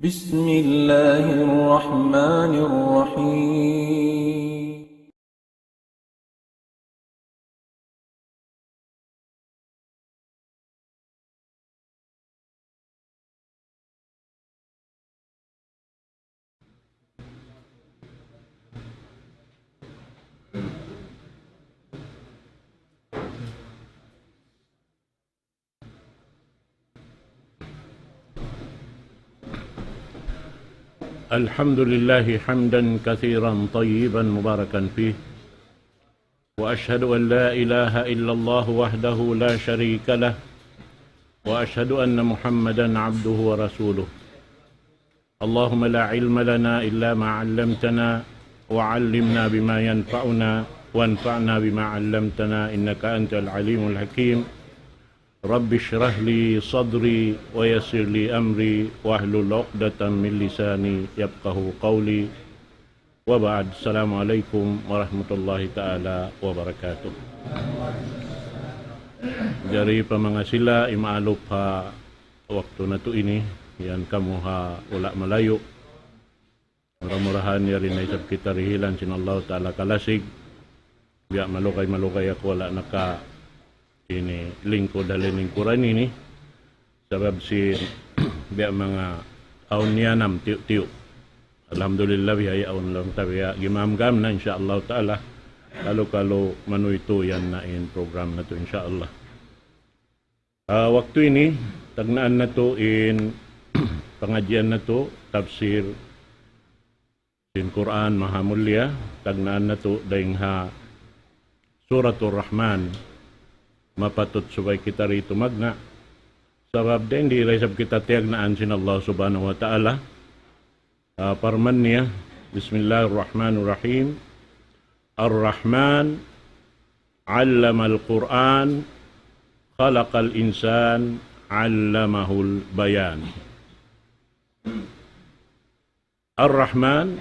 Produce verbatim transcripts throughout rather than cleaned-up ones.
بسم الله الرحمن الرحيم. الحمد لله حمدا كثيرا طيبا مباركا فيه، وأشهد أن لا إله إلا الله وحده لا شريك له، وأشهد أن محمدا عبده ورسوله. اللهم لا علم لنا إلا ما علمتنا، وعلمنا بما ينفعنا، وانفعنا بما علمتنا، إنك أنت العليم الحكيم. رب اشرح لي صدري ويسر لي أمري واحلل عقدة من لساني يفقهوا قولي. وبعد، السلام عليكم ورحمة الله تعالى وبركاته. Jari pa manga sila imaalup ha waktu natu' ini, yan kamu ha hula' malayu'. Mura-murahan yari na isab kita dihilan sin Allahu Ta'ala kalasig. Biya' malugay-malugay aku wala' naka ini lingkud ha lingkuran ini. Sabab sin biya' manga awn niyanam tiyu'-tiyu'. Alhamdulillah, biya' awn lang ta biya' gimamgam na, insya Allah Ta'ala. Kalu-kalu manuytuy yan na in program natu', insya Allah. Ah, waktu ini, tagnaan natu' in pangadjian natu', tafsir sin Qur'an Maha Mulia, tagnaan natu' dayn ha Suratul Rahman. Mapatut subay kita di tumagna'. Sabab dayn di da isab kita tiyagnaan sin Allah Subhanahu wa Ta'ala. Ah, parman niya, بسم الله الرحمن الرحيم. الرحمن، علم القرآن، خلق الإنسان، علمه البيان. Ar-Rahman,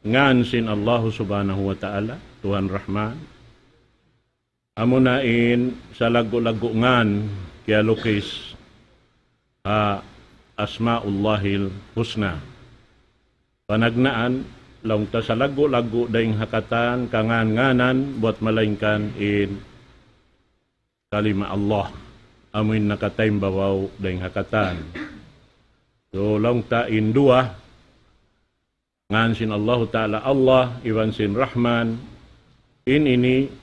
ngan sin Allah Subhanahu wa Ta'ala, Tuhan Rahman. Amuna in salaggu'-laggu' ngan kiyalukis ha Asma'ullahil Husna. Panagnaan, laung ta salaggu'-laggu' dayn ha katan kangan-nganan, buwat malaingkan in kalima Allah. Amuin nakataimbabaw dayn ha katan. So, laung ta in duwa, ngan sin Allahu Ta'ala Allah, iban sin Rahman, in ini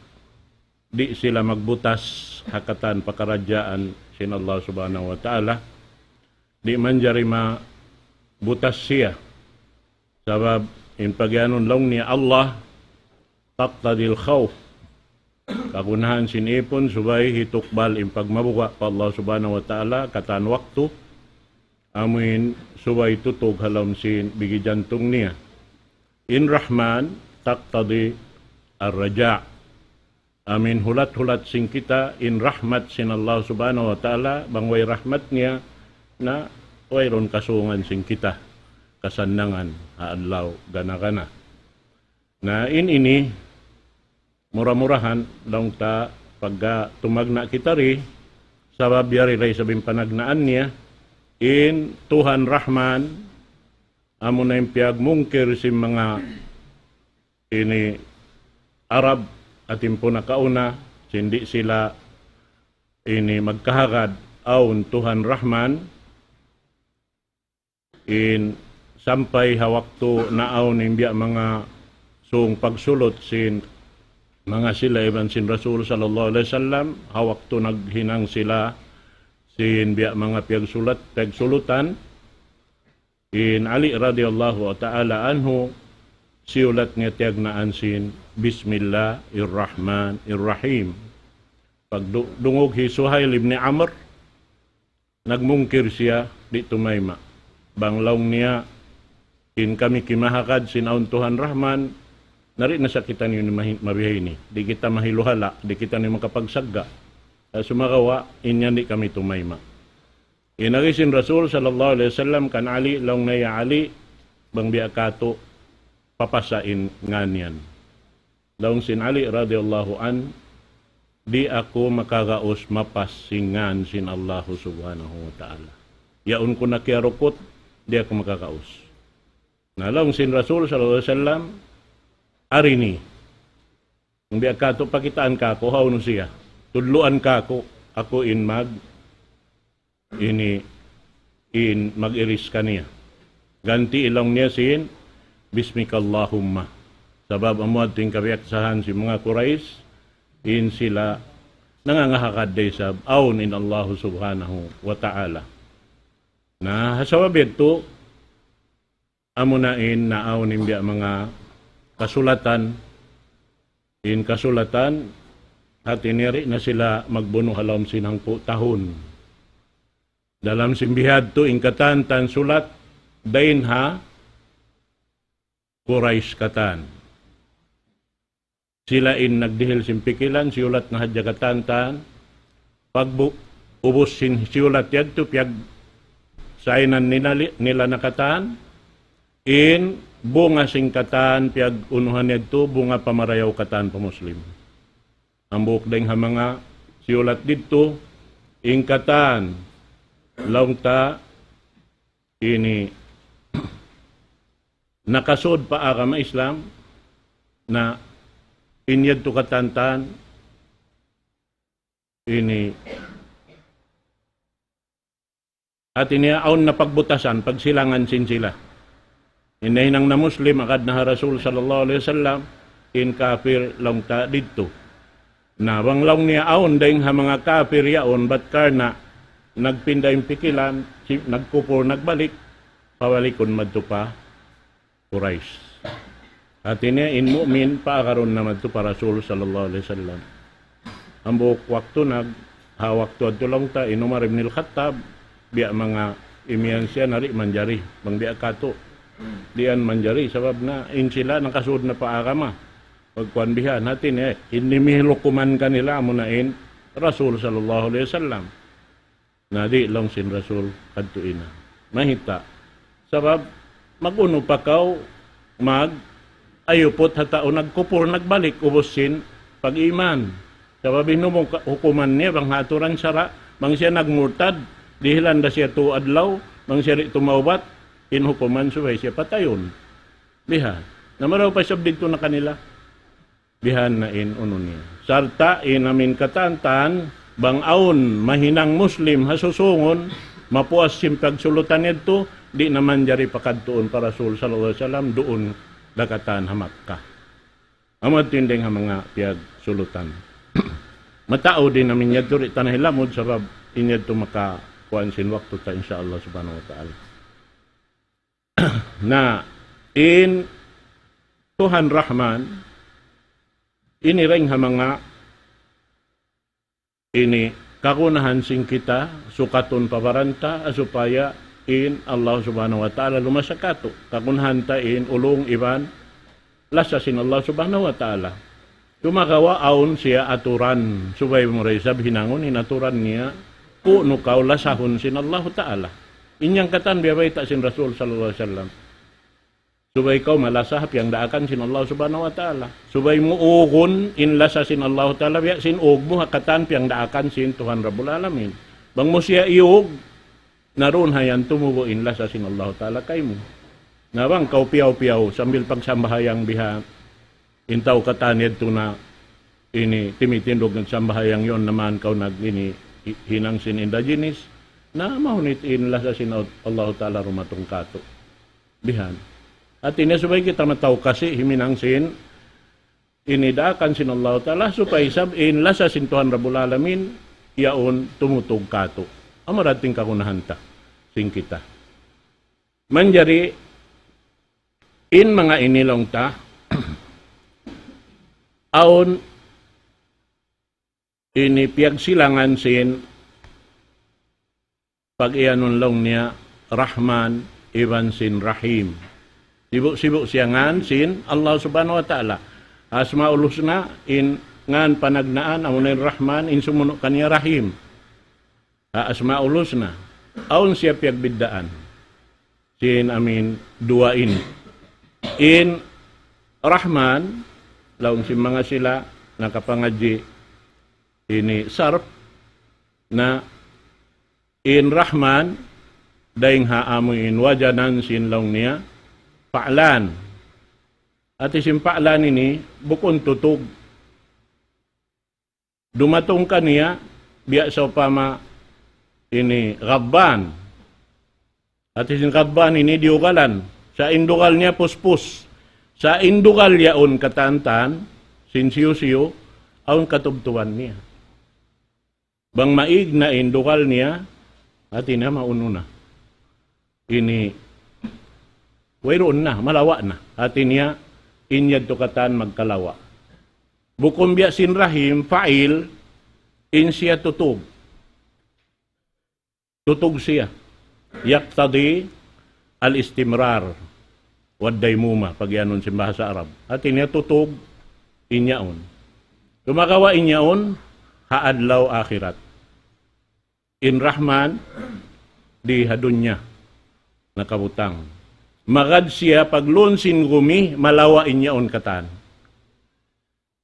di' sila magbutas ha katan pakaradjaan sin Allah Subhanahu wa Ta'ala, di' manjari mabutas siya. Sabab in pagiyanun laung niya Allah, taqtadil khawf. Kagunahan sin ipun subay hitukbal in pagmabuga' pa Allah Subhanahu wa Ta'ala, katan waktu, amuin subay tutug ha lawm sin bigi jantung niya. In Rahman, taqtadi ar-raja'. Amuin hulat-hulat sin kita, in rahmat sin Allah Subhanahu wa Ta'ala, bang way rahmat niya, na wayruun kasungan sin kita, kasannangan, ha adlaw, gana-gana. Na in ini, mura-murahan, laung ta pagka tumagna' kita di, sabab yari da isab in panagnaan niya, in Tuhan Rahman, amuna in piyagmungkir sin manga ini Arab, ha timpu nakauna, sin di' sila ini magkahagad, awn Tuhan Rahman, in sampay ha waktu naawn in biya' manga sung pagsulut sin manga sila iban sin Rasul sallallahu alayhi wasallam, ha waktu naghinang sila sin biya' manga piyagsulat, piyagsulutan, in Ali radiyallahu ta'ala anhu, siyulat niya tiyagnaan sin Bismillahirrahmanirrahim. Pagdu-, dungug hi Suhail ibn Amr, nagmungkir siya, di' tumayma'. Bang laung niya, in kami kimahagad sin awn Tuhan Rahman, na di' na sa kitaniyu mahi-, mabihaini. Di' kita mahiluhala', di' kitaniyu makapagsagga'. Ah, sumagawa', in yan di' kami tumayma'. In agi sin Rasul sallallahu alayhi wasallam kan Ali, laung niya, "Ya Ali, bang biya' katu', papasa in ngan yan." Laung sin Ali radiyallahu anhu, "Di' aku makagaus mapas sin ngan sin Allahu Subhanahu wa Ta'ala. Yaun ku na kiyarukut, di' aku makakaus. Na laung sin Rasul sallallahu alayhi wasallam, "Arini. Kung biya' katu' pakitaan kaku', hawnu siya. Tudluan kaku', aku in mag, ini, in mag-iris kaniya." Ganti' laung niya sin, "Bismikallahumma." Sabab amu yadtu in kabiyaksahan sin manga Quraysh, in sila nangangahagad da isab, awn in Allahu subhanahu wa ta'ala. Na, ha sabab yadtu, amuna in naawn in biya' manga kasulatan, in kasulatan, hati niya di' na sila magbunu' ha lawm sin hangpu' tahun. Dalam sin bihadtu in katan-katan sulat, dayn ha Quraysh katan. Sila in nagdihil sin pikilan, siyulat na hadja katan-katan. Pagbu-, ubus sin siyulat yadtu, piyag-, sainan nila, nila na katan, in bunga sin katan, piyag-unuhan yadtu, bunga pamarayaw katan pa Muslim. Hambuuk dayn ha manga siyulat didtu, in katan, laung ta, ini, nakasud pa agama Islam, na in yadtu katan-katan, ini, hati niya awn na pagbutasan, pagsilangan sin sila. In nahinang na Muslim, agad na ha Rasul sallallahu alayhi wasallam, in kafir laung ta didtu. Na bang laung niya awn dayn ha manga kafir yaun, bat karna' nagpinda in pikilan, si-, nagkupur, nagbalik, pabalikun madtu pa Quraysh. Hati niya in mu'min, paagarun na madtu pa Rasul sallallahu alayhi wasallam. Hambuuk waktu nag-, ha waktu yadtu laung ta, in Umar ibn al-Khattab, biya' manga imiyan siya na di' manjari, bang biya' katu'. Di' yan manjari, sabab na in sila nakasud na pa agama. Pagkuan bihan, hati niya, in nimihilukuman kanila, amuna in Rasul sallallahu alayhi wasallam. Na di' laung sin Rasul kadtu ina. Mahita. Sabab, mag-unu pa kaw, mag-, ayuput ha tau nagkupur, nagbalik, ubus sin pag-iman. Sabab, in humu-, hukuman niya, bang ha aturan sara', bang siya nagmurtad, dihilan da siya tu adlaw, bang siya di' tumawbat, in hukuman subay siya patayun. Bihan. Na marayaw pa isab didtu na kanila. Bihan na in unu niya. Sarta' in amin katan-katan, bang awn mahinang Muslim ha susungun, mapuas sin pagsulutan yadtu, di' na manjari pakadtuun pa Rasul sallallahu alayhi wasallam, duun da katan ha Makkah. Amu yadtu in dayn ha manga piyagsulutan. Mataud in amin yadtu, di' ta na hilamud sabab in yadtu makakuan sin waktu ta, insya Allah subhanahu wa ta'ala. Na, in Tuhan Rahman, ini dayn ha manga ini kagunahan sin kita, sukatun pa baran ta, supaya in Allah subhanahu wa ta'ala lumasa katu'. Kagunahan ta in ulung iban lasa sin Allah subhanahu wa ta'ala. Sumagawa' awn siya aturan, subay mu da isab hinangun in aturan niya, kunu' kaw lasahun sin Allahu Ta'ala. In yan katan biyabayta' sin Rasul sallallahu alayhi wasallam. Subay kaw malasa ha piyangdaakan sin Allah subhanahu wa ta'ala. Subay mu ugun in lasa sin Allah ta'ala, biya' sin ug mu ha katan piyangdaakan sin Tuhan Rabbul Alamin. Bang mu siya iyug, na duun hayan tumubu' in lasa sin Allah ta'ala kaymu. Na bang kaw piyaw-piyaw sambil pagsambahayang biha, in tau katan yadtu na ini timitindug nagsambahayang yaun naman kaw nag ini hi-, hinang sin indigenous, na mahunit in lasa sin Allah ta'ala dumatung katu'. Bihan. Hati niya subay kita mataud kasi himinang sin ini daakan sin Allah Ta'ala, supaya isab in lasa sin Tuhan Rabbul Alamin, yaun tumutug katu'. Amu ra in kagunahan ta, sin kita. Manjari, in manga ini laung ta, awn ini piyagsilangan sin pag-iyanun laung niya Rahman iban sin Rahim. Sibu'-sibu' siya ngan sin Allah Subhanahu wa Ta'ala. Asmaul Husna in ngan panagnaan, amuna in Rahman, in sumunu' kaniya Rahim. Ha Asmaul Husna. Awn siya piyagbiddaan. Sin amin duwa ini. In Rahman, laung sin manga sila nakapangadji' ini sarf, na in Rahman, Dayn ha amu in wajanan sin laung niya, fa'lan. Hati sin fa'lan ini, bukun tutug. Dumatung kaniya, biya' sawpama ini ghadban. Hati sin ghadban ini diyugalan. Sa' in dugal niya puspus. Sa' in dugal yaun katantan, sin siyu-siyu, awn katubtuban niya. Bang maig na in dugal niya, hati niya maunu na. Ini, wayruun na, malawa' na. Hati niya, in yadtu katan magkalawa'. Bukun biya' sin rahim, fa'il, in siya tutug. Tutug siya. Yaqtadi al-istimrar. Wad daymuma, pagiyanun sin bahasa Arab. Hati niya tutug, in yaun. Sumagawa' in yaun, ha adlaw akhirat. In Rahman, di ha dunya, nakabutang. Magad siya, paglun sin gumi, malawa' in yaun katan.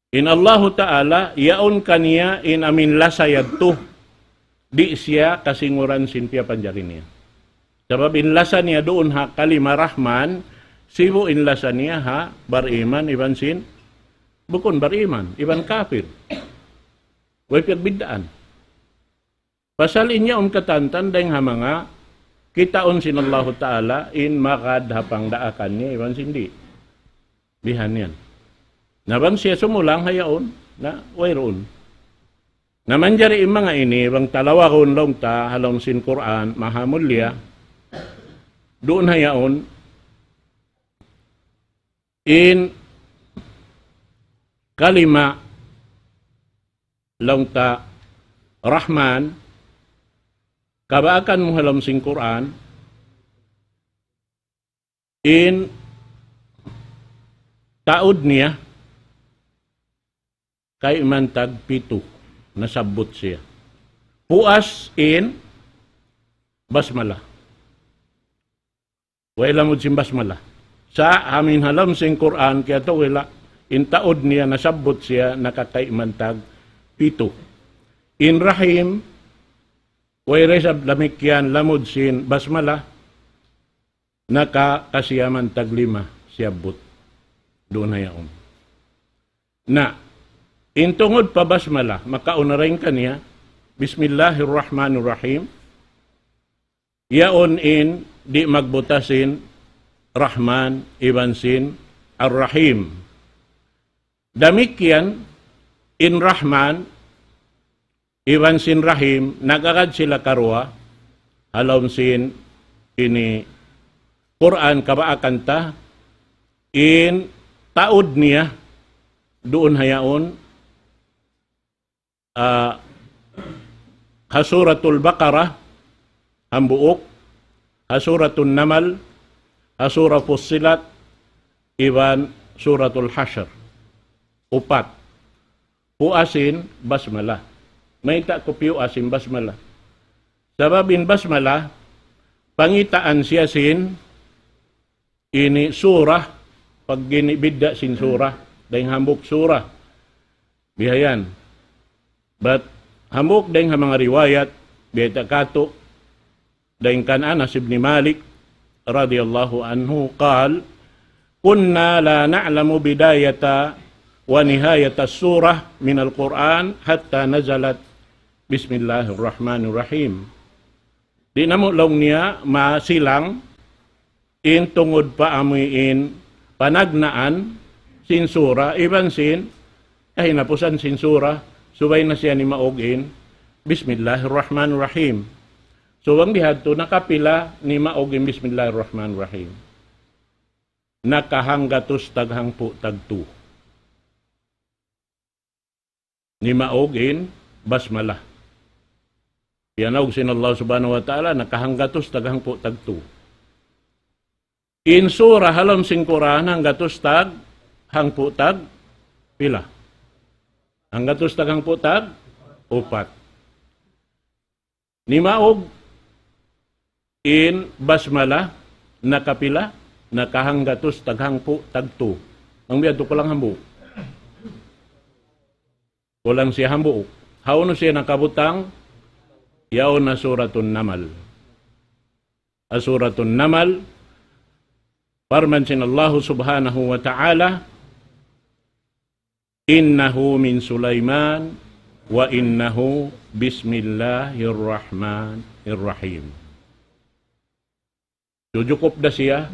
In Allahu Ta'ala, yaun kaniya in amin lasa yadtu, di' siya kasinguran sin piyapanjari niya. Sabab in lasa niya duun ha kalima Rahman, sibu' in lasa niya ha bariman iban sin, bukun bariman, iban kafir. Way piyagbiddaan. Pasal in yaun katantan dayn ha manga kitaun sin Allahu Ta'ala in magad ha pangdaakan niya iban sin di'. Bihan yan. Na bang siya sumulang ha yaun, na wayruun. Na manjari in manga ini, bang talawagun laung ta, ha lawm sin Qur'an, maha mulia, duun ha yaun, in kalima laung ta Rahman, kabaakan mu ha lawm sin Qur'an, in taud niya kayman tag pitu, nasabbut siya. Puas in basmalah. Way lamud sin basmalah. Sa' amin ha lawm sin Qur'an, kiyatawila, in taud niya nasabbut siya nakakayman tag pitu. In Rahim, way da isab damikkiyan lamud sin basmalah, nakakasiyaman tag lima siyabbut. Duun ha yaun. Na, in tungud pa basmalah, makauna dayn kaniya, Bismillahirrahmanirrahim. Yaun in di' magbuta sin Rahman iban sin Ar-Rahim. Damikkiyan in Rahman iban sin Rahim, nag-agad sila karuwa, ha lawm sin ini Qur'an kabaakan ta, in taud niya duun ha yaun, ah, ha Suratul Baqarah, hambuuk, ha Suratul Namal, ha Surah Fussilat, iban Suratul Hashr. Upat. Puas in basmalah. Mayta' ku piyuas in basmalah? Sabab in basmalah, pangitaan siya sin ini surah, pag ini bidda' sin surah, dayn hambuuk surah. Bihayan. Bat hambuuk dayn ha manga riwayat, biyayta' katu', dayn kan Anas ibn Malik, radiyallahu anhu, قال: كنا لا نعلم بداية ونهاية السورة من القرآن حتى نزلت بسم الله الرحمن الرحيم. Di' namu' laung niya masilang in tungud pa amuin panagnaan sin surah, iban sin kahinapusan sin surah, subay na siya nimaug in Bismillahirrahmanirrahim. So, bang bihadtu nakapila nimaug in Bismillahirrahmanirrahim? Nakahanggatus tag hangpu' tag tu. Nimaug in basmalah. Piyanaug sin Allah Subhanahu wa Ta'ala, nakahanggatus tag hangpu' tag tu. In surah ha lawm sin Qur'an, hanggatus tag hangpu' tag pila? Hanggatus tag hangpu' tag upat. Nimaug in basmalah, nakapila? Nakahanggatus tag hangpu' tag tu. Bang biyadtu kulang hambuuk. Kulang siya hambuuk. Hawnu siya nakabutang? Yaun na Suratun Namal. Suratun Namal, parman sin Allahu Subhanahu wa Ta'ala, إنه من سليمان وإنه بسم الله الرحمن الرحيم. Jujukup da siya.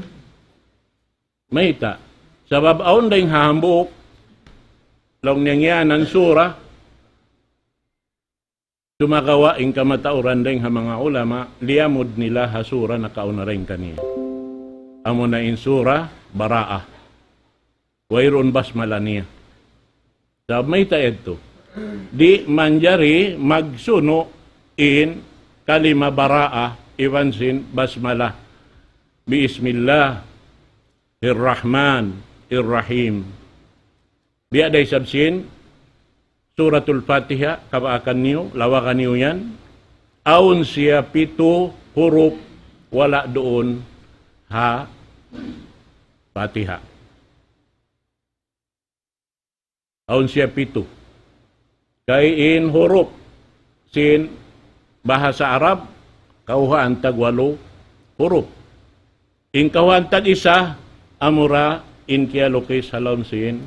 Mayta'? Sabab awn dayng ha hambuuk, laung niya ngiyanan sura, sumagawa' in kamatauran dayng ha manga ulama, liyamud nila ha sura nakauna dayng kaniya. Amuna in sura Bara'ah. Wayruun basmala niya. Sabab mayta' yadtu? Di' manjari magsunu' in kalima Bara'ah iban sin basmala. بسم الله الرحمن الرحيم. Biya' da isab sin Suratul Fatiha, kabaakan niyu, lawagan niyu yan. Awn siya pitu hurup, wala' duun ha Fatiha. Awn siya pitu. Kay in hurup sin bahasa Arab, kawhaan tag walu hurup. In kawhaan tag isa, amura in kiyalukis ha lawm sin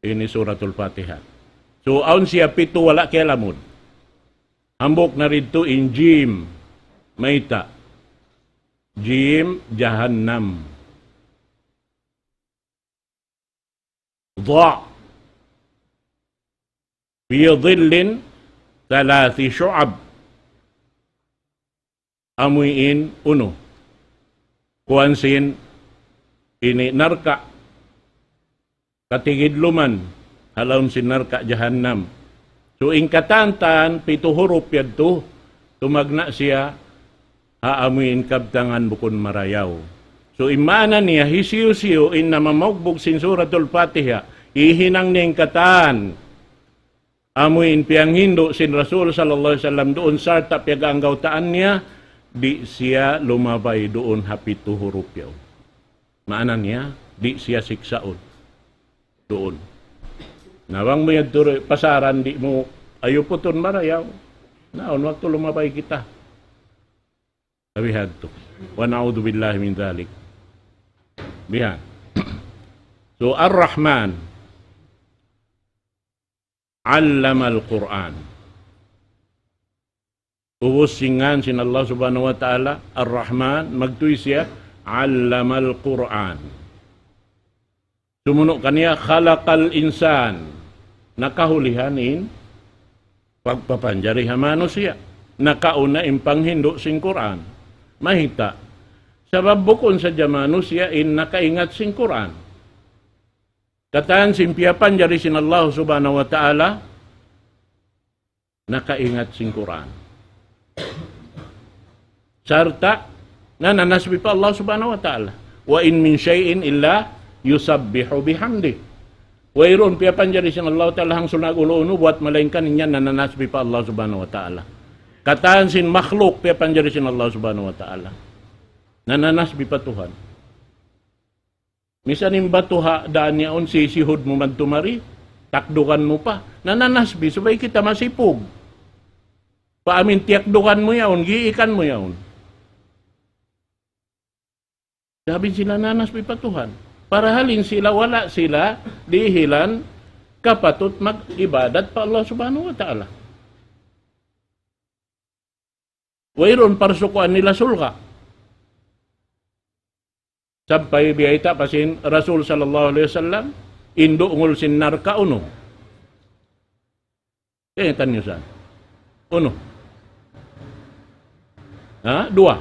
ini Suratul Fatiha. So, awn siya pitu wala' kiyalamud. Hambuuk na didtu in jim, mayta'? Jim, jahannam. Dha. في ظل ثلاث شعب. Amuin unu. Kuwan sin ini narka'. Katigidluman. Ha lawm sin narka' jahannam. So, in katan-katan, pitu hurup yadtu, tumagna' siya, ha amuin kabtangan bukun marayaw. So, in maana niya, hisiyu-siyu in namamaugbug sin Suratul Fatiha, hihinang niya in katan, amuin piyanghindu' sin Rasul sallallahu alayhi wasallam duun sarta' piyag-anggawtaan niya, di' siya lumabay duun ha pitu hurup yaun. Maana niya, di' siya siksaun. Duun. Na bang mu yadtu ri pasaran, di' mu ayuputun marayaw. Na, awn waktu lumabay kita. Sabi hadtu. ونعوذ بالله من ذلك. Bihan. So, Ar-Rahman. علم القرآن. Ubus sin ngan sin Allah Subhanahu wa Ta'ala, Ar-Rahman, magtuy siya, علم القرآن. Sumunu' kaniya, خلق الإنسان. Nakahulihan in pagpapanjari ha manusiya'. Nakauna in panghindu' sin Qur'an. Mayta'? Sabab bukun sadja manusiya' in nakaingat sin Qur'an. Katan sin piyapanjari sin Allah Subhanahu wa Ta'ala, nakaingat sin Qur'an. Sarta', nananasbih pa Allah Subhanahu wa Ta'ala. وإن من شيء إلا يسبح بحمده. Wayruun piyapanjari sin Allah Ta'ala hangkan unu-unu buat malaingkan in yan nananasbih pa Allah Subhanahu wa Ta'ala. Katan sin makhluk piyapanjari sin Allah Subhanahu wa Ta'ala. Nananasbih pa Tuhan. Misan in batu ha daan yaun, sisihud mu madtu mari, takdukan mu pa. Nananasbih, subay kita masipug. Pa amin tiyakdukan mu yaun, giikan mu yaun. Sabab sila nananasbih pa Tuhan. Parahal in sila wala' sila dihilan kapatut mag-ibadat pa Allah Subhanahu wa Ta'ala. Wayruun parsukuan nila surga'. Sampay biyayta' pa sin Rasul sallallahu alayhi wasallam, in dungul sin narka' unu. Kaingatan niyu sa. Unu. Ha? Duwa.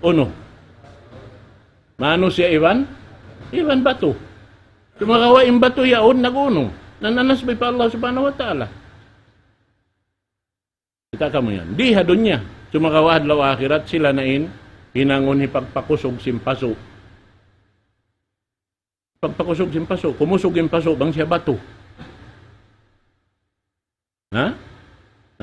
Unu. Manusiya' iban? Iban batu. Sumagawa' in batu yaun nag-unu. Nananasbih pa Allah Subhanahu wa Ta'ala. Kita' kamu yan. Di ha dunya. Sumagawa' adlaw akhirat sila na in hinangun hipagpakusug sin pasu'. Pagpakusug sin pasu'. Kumusug in pasu' bang siya batu. Ha?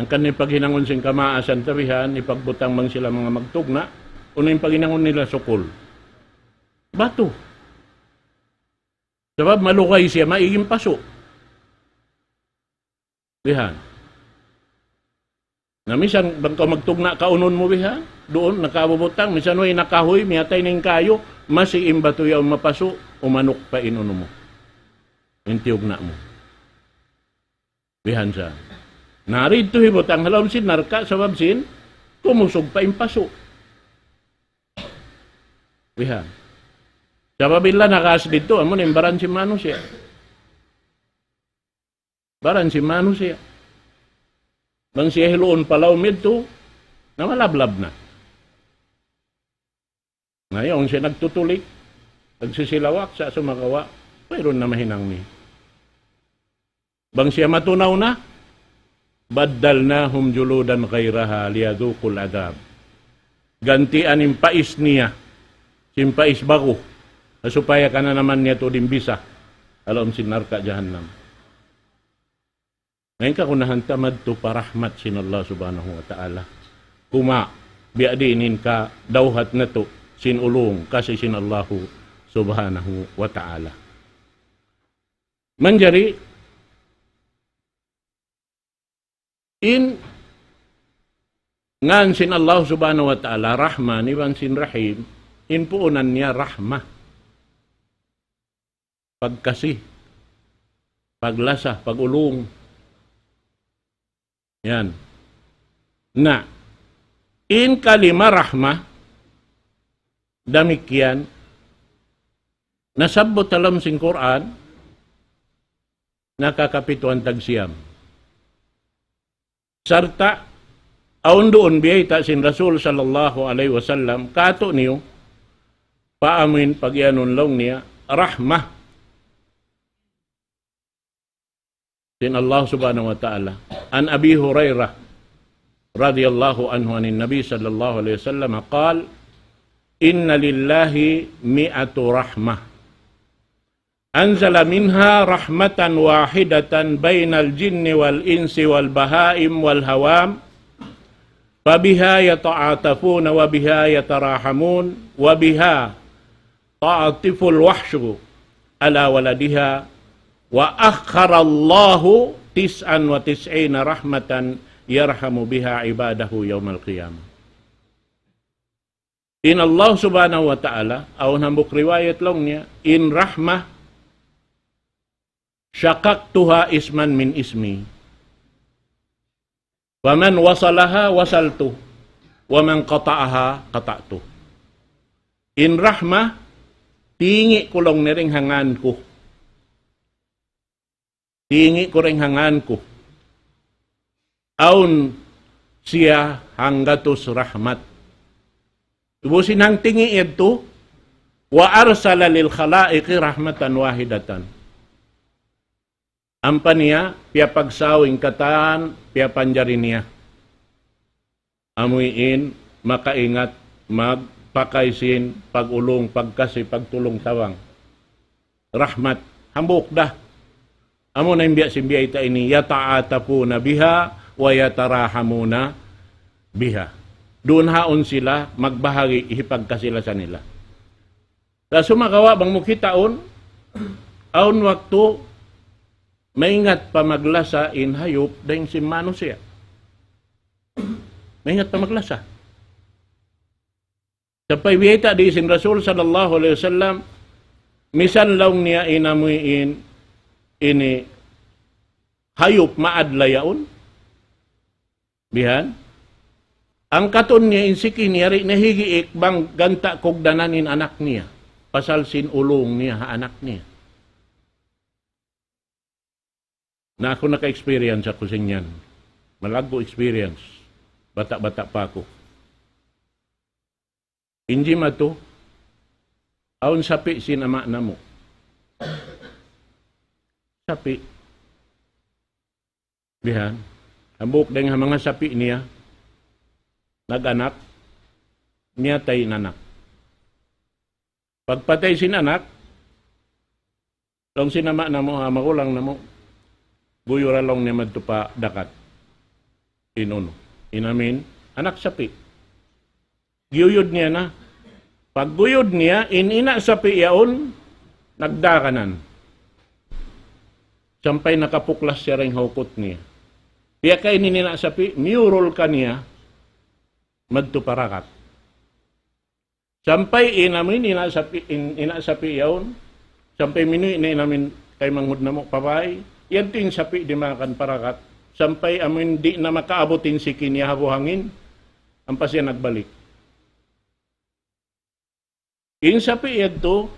Hangkan in paghinangun sin kamaasan tabihan, hipagbutang bang sila manga magtugna', unu in paghinangun nila sukul. Batu. Sabab malugay siya, maig in pasu'. Bihan. Na misan bang kaw magtugna' kaunun mu biha', duun nakabubutang, misan way na kahuy, miyatay na in kayu, masi in batu yaun mapasu', umanuk pa in unu mu. In tiyugna' mu. Bihan sa. Na didtu hibutang ha lawm sin narka' sabab sin kumusug pa in pasu'. Bihan. Sabab illa nakas didtu, amu na in baran sin manusiya'. Baran sin manusiya'. Bang siya hiluun pa lawm yadtu, na malablab na. Na yaun siya nagtutulik, nagsisilawak sa sumagawa', wayruun na mahinang niya. Bang siya matunaw na, بدلناهم جلودا غيرها ليذوقوا العذاب. Gantian in pais niya, sin pais ba'gu, supaya kananaman niya tuud in bisa, ha lawm sin narka' jahannam. Na in kagunahan ta madtu pa rahmat sin Allah Subhanahu wa Ta'ala. Kuma, biya' diin in kadawhat natu' sin ulung, kasi sin Allahu Subhanahu wa Ta'ala. Manjari, in ngan sin Allah Subhanahu wa Ta'ala, Rahman iban sin Rahim, in puunan niya rahma. Pagkasi, paglasa, pag-ulung. Yan. Na, in kalima rahma, damikkiyan, nasabbut ha lawm sin Qur'an, nakakapituan tagsiyam. Sarta', awn duun biyayta' sin Rasul sallallahu alayhi wasallam, katu' niyu, pa amuin pagiyanun laung niya, rahma. Sin Allah Subhanahu wa Ta'ala. عن أبي هريرة رضي الله عنه عن النبي صلى الله عليه وسلم قال: إن لله مائة رحمة، أنزل منها رحمة واحدة بين الجن والإنس والبهائم والهوام، فبها يتعاطفون وبها يتراحمون وبها تعطف الوحوش على ولدها، وأخر الله تسعا وتسعين رحمة يرحم بها عباده يوم القيامة. In Allah Subhanahu wa Ta'ala, awn hambuuk riwayat laung niya, in rahma, شققتها اسما من اسمي، فمن وصلها وصلته، ومن قطعها قطعته. In rahma, tingi' ku laung niya dayn ha ngan ku. Tingi' ku dayn ha ngan ku. Awn siya hanggatus rahmat. Ubus in hangtingi' yadtu, وأرسل للخلائق رحمة واحدة. Ampa niya, piyapagsaw in katan, piyapanjari niya. Amuin makaingat magpakay sin pag-ulung, pagkasi, pagtulung-tabang. Rahmat, hambuuk da. Amu na in biya' sin biyayta' ini, يتعاطفون بها ويتراحمون بها. Duun haun sila magbahagi' hipagkasi-lasa nila. Sa' sumagawa' bang mu kitaun, awn waktu maingat pa maglasa in hayup dayn sin manusiya'. Maingat pa maglasa. Sampay biyayta' di sin Rasul sallallahu alayhi wasallam, misan laung niya in amuin ini hayup maadla yaun. Bihan. Angkatun niya in siki niya, di' niya higiik bang ganta' kugdanan in anak niya. Pasal sin ulung niya ha anak niya. Na aku naka-experience aku sin yan. Malaggu' experience. Bata'-bata' pa aku. In jimatu, awn sapi' sin ama' namu'. Sapi'. Bihan. Hambuuk dayn ha manga sapi' niya, nag-anak, miyatay in anak. Pagpatay sin anak, laung sin ama' namu', ha magulang namu', guyura laung niya madtu pa dagat. In unu, in amuin anak sapi'. Giyuyud niya na. Pagguyud niya, in ina' sapi' yaun, nagdaganan. Sampay nakapuklas siya dayn ha ukut niya. Piyakain in ina' sapi', miyurul kaniya, madtu pa dagat. Sampay in amu in ina' sapi', in, ina' sapi' yaun, sampay minuwi' na in amu in taymanghud namu' pa bāy, yadtu in sapi' dimakan pa dagat, sampay amu in di' na makaabut in siki niya ha buhangin, ampa siya nagbalik. In sapi' yadtu,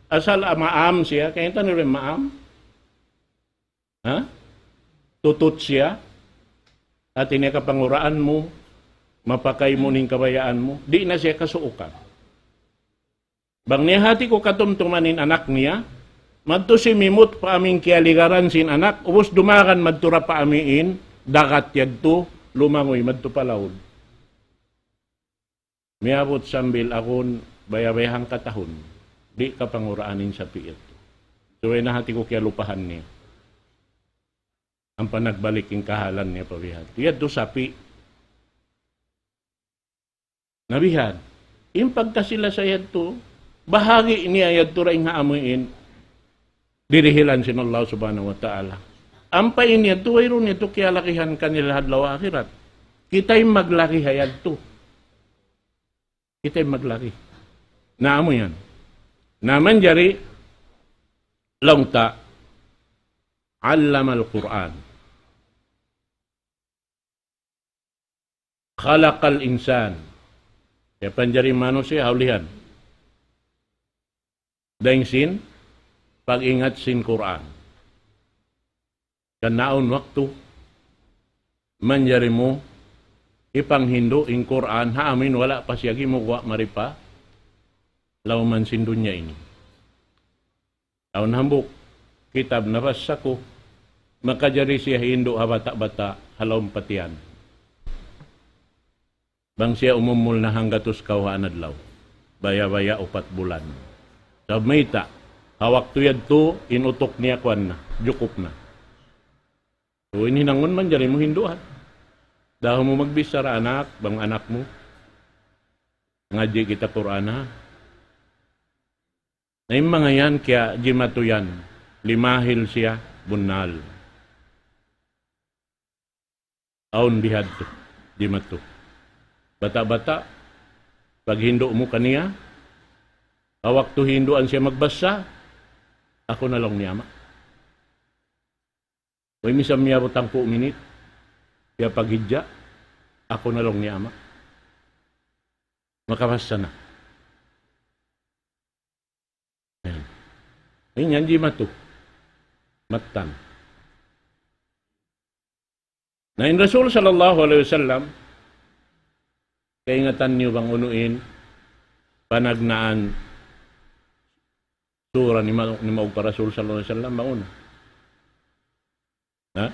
asal maam siya, kaingatan niyu in maam? Ha? Tutut siya, hāti niya kapanguraan mu, mapakay mu in kabayaan mu, di' na siya kasuukan. Bang niyahāti ku katumtuman in anak niya, madtu simimut pa amu in kiyaligaran sin anak, ubus dumagan madtu da pa amu in dagat yadtu, lumanguy madtu pa laud. Miyabut sambil agun baya'-baya' hangka tahun, di' kapanguraan in sapi' yadtu. Subay na hāti ku kiyalupahan niya. Ampa nagbalik in kahalan niya pa bihan. Yadtu sapi'. Na bihan. In pagkasi-lasa yadtu, bahagi' niya yadtu dayn ha amu in dirihilan sin Allah Subhanahu wa Ta'ala. Ampa in yadtu, wayruun yadtu kiyalagihan kanila ha adlaw akhirat. Kita in maglagi ha yadtu. Kita in maglagi. Na amu yan. Na manjari, laung ta, علم القرآن. خلق الإنسان. Kiyapanjari manusiya' ha ulihan. Dayn sin pag-ingat sin Qur'an. Kan awn waktu, manjari mu hipanghindu' in Qur'an, ha amu in wala' pa siya gimuwa' mari pa lawm sin dunya ini. Awn hambuuk kitab nabassa ku, makajari siya hindu' ha bata'-bata' ha lawm pa tiyan. Bang siya umumul na hanggatus kawhaan adlaw, baya'-baya' upat bulan. Sabab mayta', ha waktu yadtu, in utuk niya kuwan na, jukup na. So, in hinangun manjari mu hinduan. Dahun mu magbichara anak, bang anak mu, ngadji' kita Qur'an, ha? Na in manga yan, kiyajimatu yan, limahil siya, bunnal. Awn bihadtu, jimatu. Bata'-bata', paghindu' mu kaniya, ha waktu hinduan siya magbasa, aku na laung niya ama'. Way misan miyabut hangpu' minit, siya paghidja, aku na laung niya ama'. Makabasa na. Ayan. In yan jimatu. Mattan. Na in Rasul sallallahu alayhi wasallam, kaingatan niyu bang unu in panagnaan sura ni ma-, ni maug pa Rasul sallallahu alayhi wasallam, bang unu? Ha?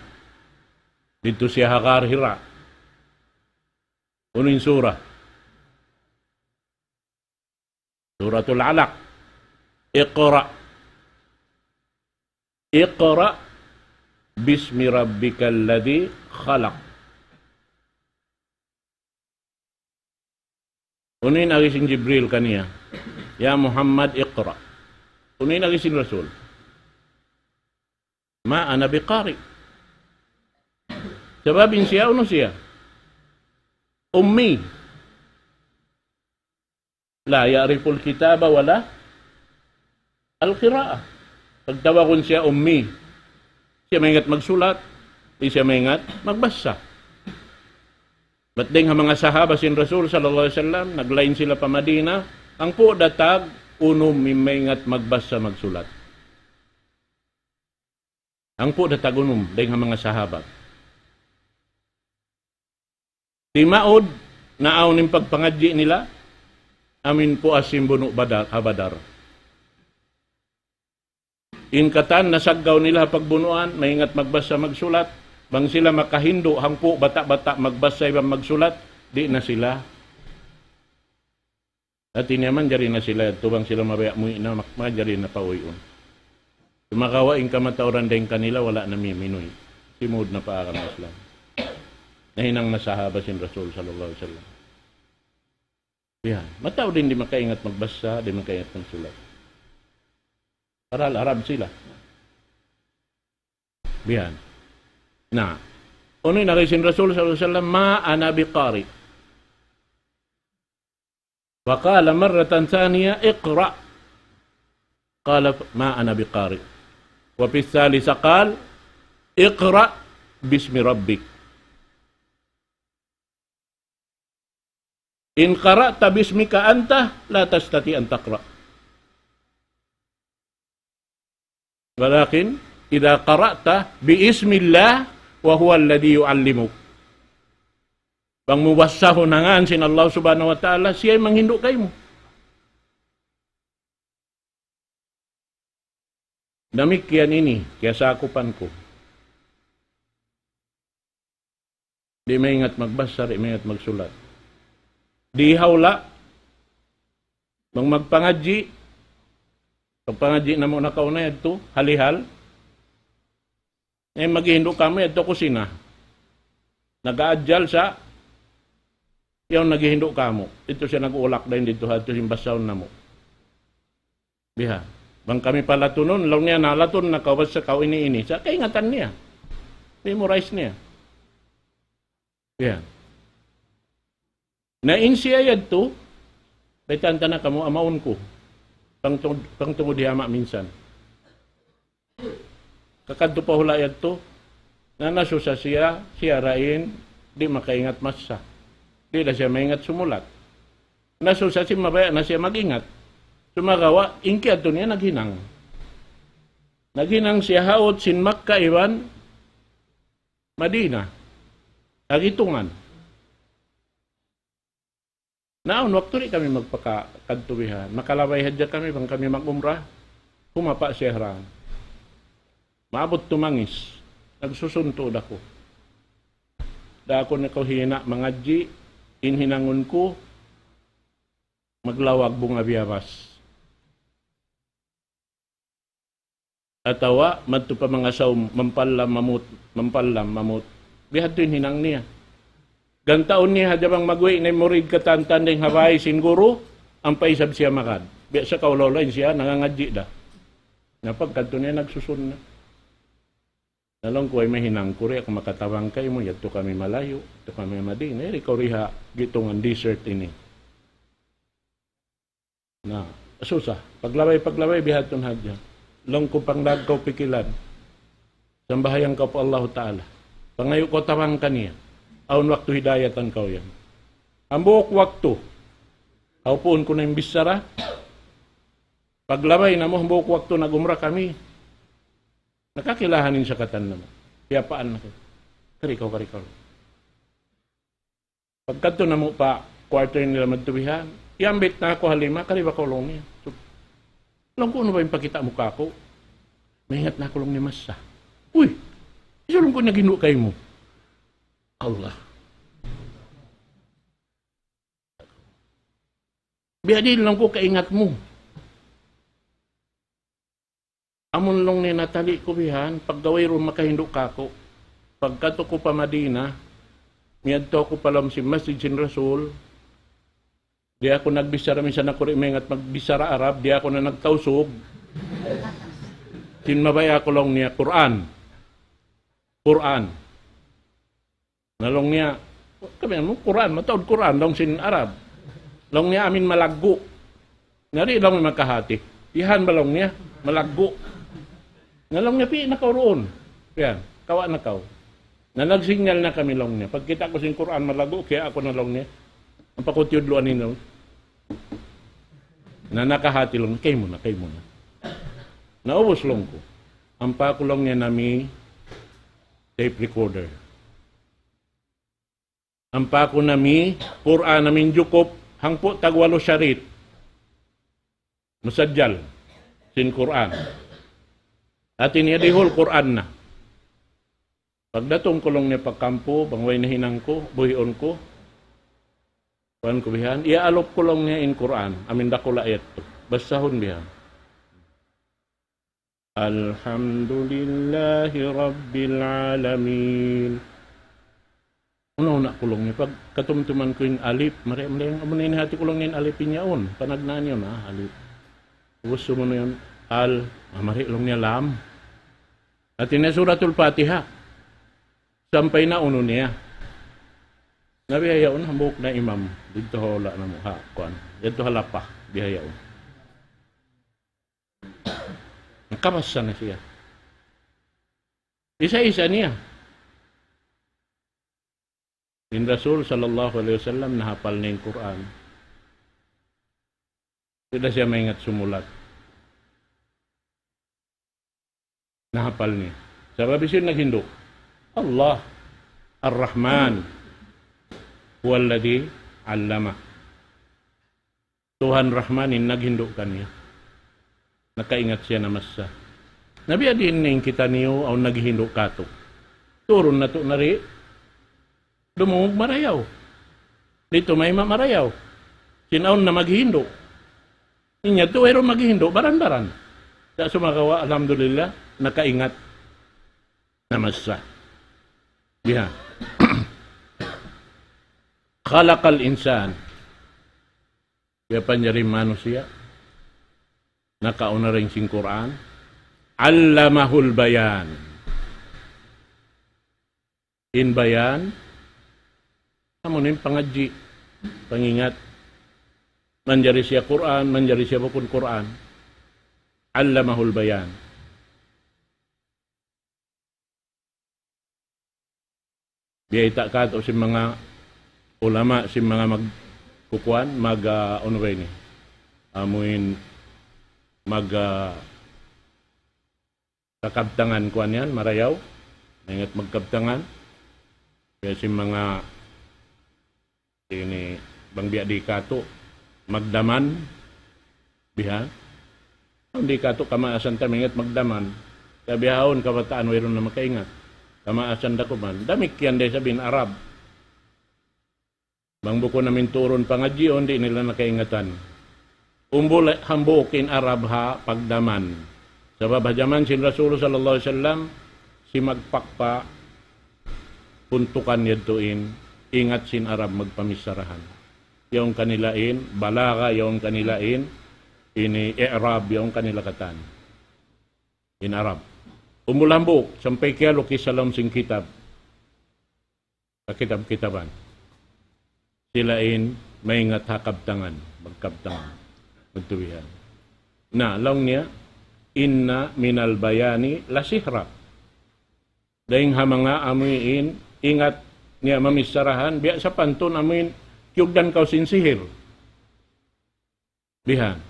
Didtu siya ha Ghar Hira. Unu in sura? Suratul Alaq. اقرأ. اقرأ باسم ربك الذي خلق. Unu in agi sin Jibril kaniya? يا محمد اقرأ. Unu in agi sin Rasul? ما أنا بقارئ. Sabab in siya, unu siya? Ummi. لا يعرف الكتاب ولا القراءة. Pagtawagun siya ummi. Siya maingat magsulat, di' siya maingat magbasa. Bat dayn ha manga sahaba sin Rasul sallallahu alayhi wasallam, naglain sila pa Madina, hangpu' da tag unum in maingat magbasa magsulat. Hangpu' da tag unum, dayn ha manga sahaba. Timaud, naawn in pagpangadji' nila, amu in puas sin bunu' Badar, ha Badar. In katan nasaggaw nila ha pagbunuan, maingat magbasa magsulat, bang sila makahindu' hangpu' bata'-bata' magbasa iban magsulat, di' na sila. Hati niya manjari na sila, yadtu bang sila mabaya' muwi' na, mak-, manjari na pauyun. Sumagawa' in kamatauran dayn kanila, wala' na miminuwi'. Simud na pa agama Islam. Nahinang na sahaba sin Rasul sallallahu alayhi wasallam. Yan. Mataud in di' makaingat magbasa, di' makaingat magsulat. Parahal Arab sila. Bihan. Na, Unu in agi sin Rasul sallallahu alayhi wasallam, ما أنا بقارئ. وقال مرة ثانية: اقرأ. قال: ما أنا بقارئ. وفي الثالثة قال: اقرأ باسم ربك. إن قرأت باسمك أنت لا تستطيع أن تقرأ. ولكن إذا قرأت باسم الله وهو الذي يعلمك. Bang mu basahun ha ngan sin Allah Subhanahu wa Ta'ala, siya in manghindu' kaymu. Damikkiyan ini, kiyasakupan ku. Di' maingat magbasa, di' maingat magsulat. Di' hawla', bang magpangadji', pagpangadji' namu' nakauna yadtu, halihal, eh, maghihindu' kamu yadtu kusina. Nag-aadjal sa, yaun naghihindu' kamu. Yadtu siya nag-ulak dayn didtu ha yadtu sin basahun namu'. Biha'. Bang kami palatunun, laung niya, nalatun na kaw, basta kaw ini, ini. Sa' kaingatan niya. Memorize niya. Biha'. Na in siya yadtu, baytaan ta na kamu amaun ku. Pangtung-, pangtungud hi ama' minsan. Kakadtu pa hula' yadtu, na nasusa siya, siya ra in, di' makaingat masa. Di' da siya maingat sumulat. Nasusa siya, mabaya' na siya mag-ingat. Sumagawa', in kiyadtu niya naghinang. Naghinang siya ha ut sin Makkah iban Madinah. Naghitungan. Na awn waktu di' kami magpakakadtu bihan. Makalabay hadja kami bang kami mag-umrah. Humapa siya haraan. Maabut tumangis. Nagsusun tuud aku. Da aku na kaw hina' mangadji', in hinangun ku, maglawag bunga biyabas. Atawa madtu pa manga saum, mampallam mamut, mampallam mamut. Bihadtu in hinang niya. Gantaun niya hadja bang magwi' na in murid katan-katan dayn ha bay sin guru, ampa isab siya magad. Biya' sa kaw law-law in siya, nangangadji' da. Na pagkadtu niya nagsusun na. Na laung ku, ay mahinang ku ri, aku makatabang kaymu, yadtu kami malayu', yadtu kami Madinah, iri kaw ri ha gitungan desert ini. Na, susa. Paglabay, paglabay, bihaun hadja. Laung ku pangdagkaw pikilan. Sambahayang kaw pa Allahu Ta'ala. Pangayu' kaw tabang kaniya. Awn waktu hidayatan kaw yan. Hambuuk waktu. Hawpuun ku na in bichara. Paglabay namu' hambuuk waktu nag-umrah kami. Nakakilahan in sakatan namu'. Piyapaan na kaw. Kari kaw, kari kaw. Pagkadtu namu' pa quarter nila madtu bihan, iyambit na aku ha lima, kari ba kaw laung niya. So, laung ku, unu ba in pakita' mu kāku'? Maingat na aku laung niya masa. Uy! Hisiyu laung ku naghindu' kaymu? Allah. Biya' diin laung ku kaingat mu. Amun laung niya natali' ku bihan, pagga wayruun makahindu' kāku'. Pagkadtu ku pa Madina, miyadtu aku pa lawm sin masjid sin Rasul, di' aku nagbichara, minsan aku di' maingat magbichara Arab, di' aku na nagtausug. Sin mabaya' aku laung niya, Qur'an. Qur'an. Na laung niya, kami anu, Qur'an, mataud Qur'an, laung sin Arab. Laung niya, amin malaggu'. Na di' laung niya makahati. Dihan ba laung niya, malaggu'. Na laung niya, pi' na kaw duun. Yan, kawa' na kaw. Na nagsignal na kami laung niya. Pagkita' ku sin Qur'an malaggu', kaya aku na laung niya. Ampa ku tiyudluan in laung. Na nakahati laung niya, kaymu na, kaymu na. Naubus laung ku. Ampa ku laung niya nami tape recorder. Ampa ku nami Qur'an amin jukup hangpu' tagwalu sharit. Musajjal sin Qur'an. Hati niya dihul Qur'an na. Pagdatung ku laung niya pa kampu, bang way nahinang ku, buhiun ku. Kuwan ku bihan, iyaalup ku laung niya in Qur'an, amin dakula' yadtu. Basahun bihan. الحمد لله رب العالمين. Una-una ku laung niya, pagkatumtuman ku in alif, mari, mari, amun ini hati ku laung niya in alif in yaun, panagnaan yaun, ah, alif. Ubus sumunu' yaun, al, ah, mari laung niya lam. Hati niya Suratul Fatiha. Sampay na unu niya. Na bihaun, hambuuk na imam. Didtu ha hula' namu', ha, kuwan. Didtu ha Lapa, bihaun. Nakabasa na siya. Isa-isa niya. In Rasul sallallahu alayhi wasallam nahapal niya in Qur'an. Di' da siya maingat sumulat. Nahapal niya. Sabab hisiyu in naghindu'? Allah. Ar-Rahman. Huwa alladhi allama. Tuhan Rahman in naghindu' kaniya. Nakaingat siya na masa. Na biya' diin in kitaniyu awn naghindu' katu'. Turun natu' na di'. Dumungug marayaw. Didtu may ma-, marayaw. Sin awn na maghindu'. Inya tu wayruun maghindu', baran-baran. Sa' sumagawa', alhamdulillah, nakaingat na masa. Biha. خلق الإنسان. Piyapanjari manusiya'. Nakauna dayn sin Qur'an. علمه البيان. In bayan, amu in pangadji', pangingat. Manjari siya Qur'an, manjari siya bukun Qur'an. علمه البيان. Biyayta' katu' sin manga ulama, sin manga magkukuan, mag, ah, unu ba ini? Amuin mag, ah, kakabtangan kuan yan, marayaw. Maingat magkabtangan. Kaya sin manga ini bang biya' di katu', magdaman, biha. Bang di katu' kamaasan ta maingat magdaman. Sa' bihaun kabataan wayruun na makaingat. Kamaasan da kuman. Damikkiyan da isab in Arab. Bang bukun amu in turun pangadjiun, di' nila na kaingatan. Umbul hambuuk in Arab ha pagdaman. Sabab ha jaman sin Rasul sallallahu alayhi wasallam, simagpak pa puntukan yadtu in ingat sin Arab magpamissarahan. Yaun kanila in balagha, yaun kanila in ini i'rab, yaun kanila katan. In Arab. Umbul hambuuk, sampay kiyalukis ha lawm sin kitab. Kakitab-kitaban. Sila in maingat ha kabtangan, magkabtangan. Magtubihan. Na, laung niya, إن من البيان لسحرا. Dayng ha manga amuin, ingat niya mamissarahan, biya' sapantun amuin, kiyugdan kaw sin sihir. Bihan.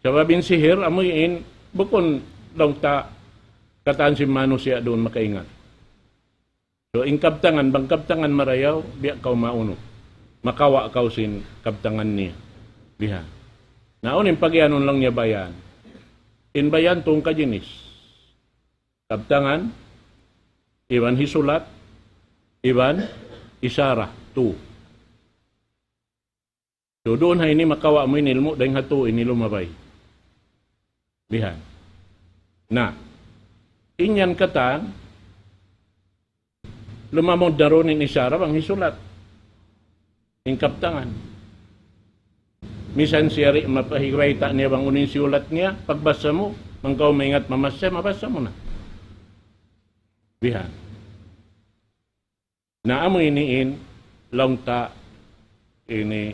Sabab in sihir, amuin, bukun laung ta katan sin manusiya' duun makaingat. So, in kabtangan, bang kabtangan marayaw, biya' kaw maunu. Makawa' kaw sin kabtangan niya. Bihan. Na, unu in pagiyanun laung niya bayan. In bayan tū kajinis. Kabtangan, iban hisulat, iban isara, tū. So, duun ha ini makawa' mu in ilmu' dayng ha tū ini lumabay. Bihan. Na, in yan katan, lumamud na duun in isara bang hisulat. In kabtangan. Misan siya di' mapahibayta' niya bang unu in siyulat niya, pagbasa mu, bang kaw maingat mamassa, mabasa mu na. Bihan. Na amu ini in, laung ta ini,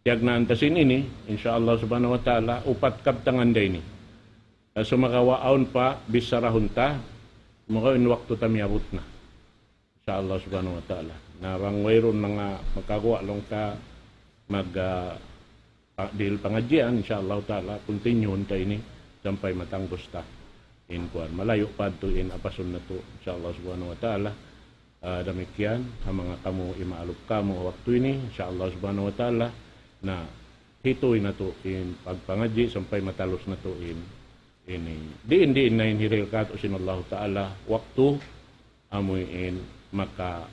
tiyagnaan ta sin ini, insya Allah subhanahu wa ta'ala, upat kabtangan da ini. Na sumagawa' awn pa, bissarahun ta, sumagawa' in waktu ta miyabut na. Insya Allah subhanahu wa ta'ala. Na bang wayruun manga makaguwa' laung ta mag, ah, pa-, dihil pangadjian, insya Allah ta'ala, continue ta ini sampay matangbus ta. In kuwan, malayu' pa adtu in apasun natu', insya Allah subhanahu wa ta'ala. Ah, damikkiyan, ha manga kamu imaalup kamu waktu ini, insya Allah subhanahu wa ta'ala. Na, hituy natu' in pagpangadji' sampay matalus natu' in ini. Diin-diin na in hirihil katu' sin Allah ta'ala waktu, amu in maka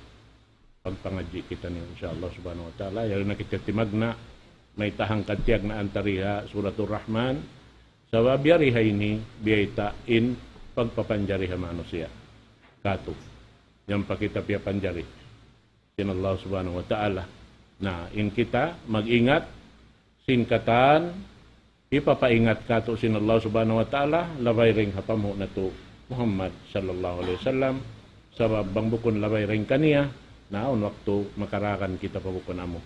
pagpangadji' kitaniyu, insya Allah subhanahu wa ta'ala. Yari na kita timagna', mayta' hangkan tiyagnaan ta di ha Suratul Rahman. Sabab yari ha ini, biyayta' in pagpapanjari ha manusiya'. Katu'. Yan pa kita piyapanjari sin Allah subhanahu wa ta'ala. Na, in kita mag-ingat, sin katan, hipapaingat katu' sin Allah subhanahu wa ta'ala, labay dayng ha panghu' natu' Muhammad sallallahu alayhi wasallam, Sabab bang bukun labay dayn kaniya, na awn waktu makaragan kita pa bukun amu.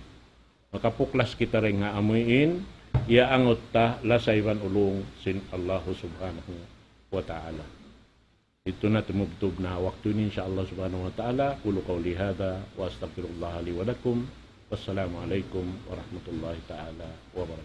Makapuklas kita dayn ha amuin, iyaangut ta lasa iban ulung sin Allahu Subhanahu wa Ta'ala. Itu na, tumubtub na waktu ini, insya Allah Subhanahu wa Ta'ala. أقول قولي هذا وأستغفر الله لي ولكم. والسلام عليكم ورحمة الله تعالى وبركاته.